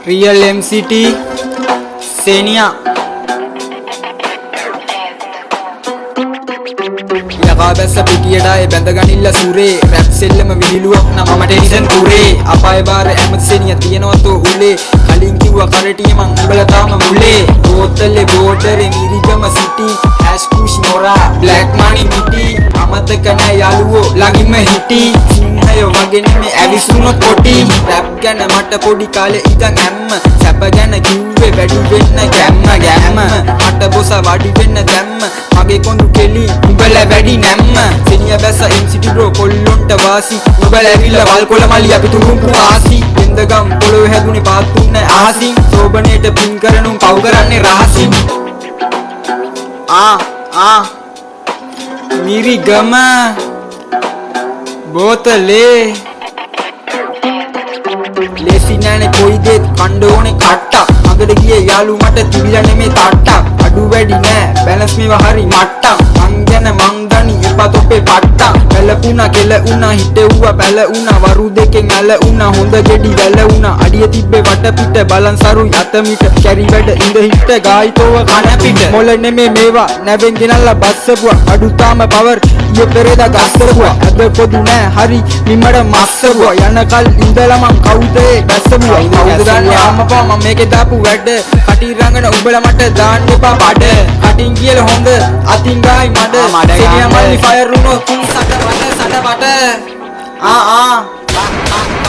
Real MCT Seniya. යකා බැස්ස පිටියට ආයේ බැඳගනිල්ල සුරේ. Rap සෙල්ලම විහිළුවක් නම් මම ටෙන්ෂන් කුරේ. අපාය බාර ඇමති සෙනියා තියනවා තෝ උලේ. කලින් කිව්වා කරටිය මං උඹලා තාම මුලේ. බෝතලේ බෝඩරේ මිරිගම සිටි. හැෂ් කුෂ් මොරා බ්ලැක් මනි මිටි. අමතක නෑ යාළුවෝ ළඟින්ම හිටි. සිංහයෝ වගේ නෙමෙයි ඇවිසුනොත් කොටි. රැප් ගැන මට පොඩි කාලේ ඉඳන් ඇම්ම. සැප ගැන කිව්වේ වැඩි වෙන්න ගැම්ම ගැම්ම. මට බොස වඩි වෙන්න දැම්ම. මගේ කොඳු කෙලි උඹලා වැඩි නැම්ම. සෙනියා බැස්ස MCT bro කොල්ලොන්ට වාසි. උඹලා ඇවිල්ලා වල් කොළ මලි අපි තුරුම්පු ආසි. වෙන්දගම් පොළොවේ හැදුනේ පාත් උන්නේ අහසින්. සෝබනේට පින් කරනුම් පව් කරන්නේ රහසින්. ආ ආ මිරිගම බෝතලේ ලේසි නෑනේ කොයි දේත් කණ්ඩ ඕනේ කට්ටක්. මගට ගියේ යාළු මට තිබිලා නෙමේ තට්ටක්. අඩු වැඩි නෑ බැලන්ස් මේවා හරි මට්ටම්. මං ගැන මං දනි එපා තොපේ පට්ටම්. වැළපුණා කෙල වුණා හිටෙව්වා පැල වුණා. වරු දෙකෙන් ඇල වුණා හොඳ ගෙඩි වැල වුණා. අඩිය තිබ්බේ වටපිට බලන් සරුයි අත මිට. කැරි වැඩ ඉඳ හිට ගායිතෝව කන පිට. මොළ නෙමේ මේවා නැවෙන් ගෙනල්ලා බස්සපුවා. අඩු තාම පවර් ඊයේ පෙරේදා ගස්සපුවා. අද පොදු නෑ හරි මිමඩ මස්සපුවා. යනකල් ඉඳලා මං කවුද ඒ බැස්සපුවා. කවුද දන්නේ අම්මපා මං මේකේ දාපු වැඩ. කටින් රංගන උඹලා මට දාන්න එපා බඩ. කටින් කියලා හොඳ අතින් ගායි මඩ. මඩ සෙනියා ගන්න. මල්ලි ෆයර් වුණොත් තුන් සට වට සට වට. ආ ආ